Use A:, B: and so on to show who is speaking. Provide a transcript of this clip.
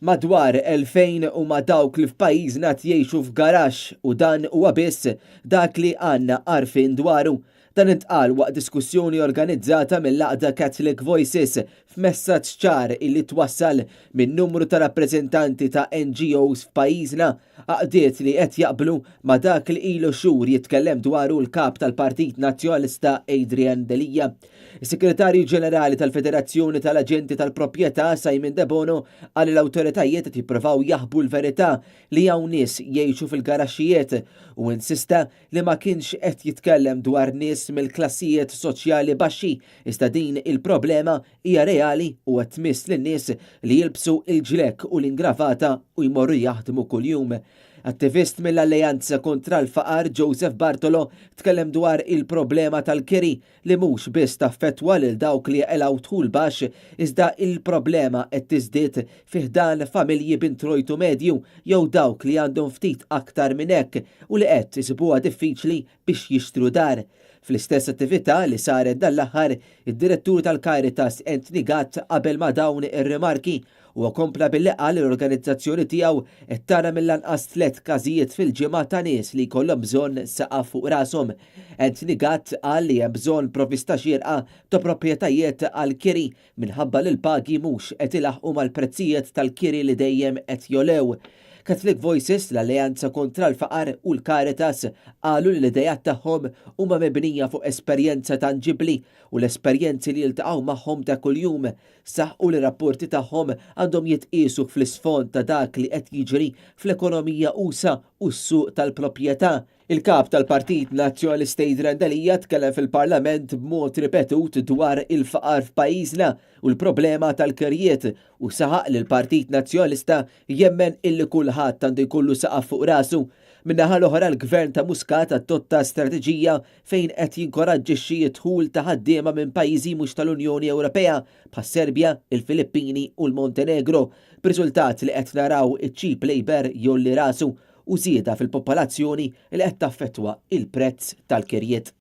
A: Madwar 2,000 huma dawk li f'pajjiżna qed jgħixu f'garaxx u dan huwa biss dak li għandna għarfien dwaru. Dan intqal waqt diskussjoni organizzata mill-għaqda Catholic Voices f'messaġġ ċar illi twassal minn numru ta' rappreżentanti ta' NGOs f'pajjiżna, għaqdiet li qed jaqblu ma' dak li ilu xhur jitkellem dwaru l-Kap tal-Partit Nazzjonalista Adrian Delia. Is-Segretarju Ġenerali tal-Federazzjoni tal-Aġenti tal-Proprjetà Simon Debono qal li l-awtoritajiet qed jippruvaw jaħbu l-verità li hawn nies jgħixu fil-garaxxijiet u insista li ma kienx qed jitkellem dwar nies mill-klassijiet soċjali baxxi iżda din il-problema hija reali u qed tmiss lin-nies li jilbsu l-ġlekk u l-ingravata u jmorru jaħdmu kuljum. Attivist mill-Alleanza kontra l-Faqar Joseph Bartolo tkellem dwar il-problema tal-kiri li mhux biss taffettwa lil dawk li jaqilgħu dħul baxx iżda il-problema qed tiżdied fi ħdan familji b'introjtu medju jew dawk li għandhom ftit aktar minn hekk u li qed isibuha diffiċli biex jixtru dar. Fl-istess attività li saret dan l-aħħar, id-Direttur tal-Caritas Anthony Gatt qabel ma' dawn ir-rimarki. Huwa kompla billi qal li l-organizzazzjoni tiegħu qed tara mill-anqas tlett każijiet fil-ġimgħa ta' nies li jkollhom bżonn saqaf fuq rashom. Anthony Gatt qal li hemm bżonn provvista xierqa ta' proprjetajiet għall-kiri minħabba li l-pagi mhux qed ilaħħqu mal-prezzijiet tal-kiri li dejjem qed jogħlew. Catholic Voices, l-Alleanza kontra l-Faqar u l-Caritas qalu li l-ideat tagħhom huma mibnija fuq esperjenza tanġibbli u l-esperjenzi li jiltaqgħu magħhom ta' kuljum. Saħqu li r-rapporti tagħhom għandhom jitqiesu fl-isfond ta' dak li qed jiġri fl-ekonomija usa' u s-suq tal-proprjetà. Il-Kap tal-Partit Nazzjonalista Adrian Delia tkellem fil-Parlament b'mod ripetut dwar il-faqar f'pajjiżna u l-problema tal-kirjiet u saħaq li l-Partit Nazzjonalista jemmen illi kulħadd għandu jkollu saqaf fuq rasu. Min-naħa l-oħra l-Gvern ta' Muscat adotta strateġija fejn qed jinkoraġġixxi d-dħul ta' ħaddiema minn pajjiżi mhux tal-Unjoni Ewropea bħas-Serbja, il-Filippini u l-Montenegro, b'riżultat li qed naraw iċ-cheap labour jgħolli rasu u żieda fil-popolazzjoni li qed taffettwa il-prezz tal-kirjiet.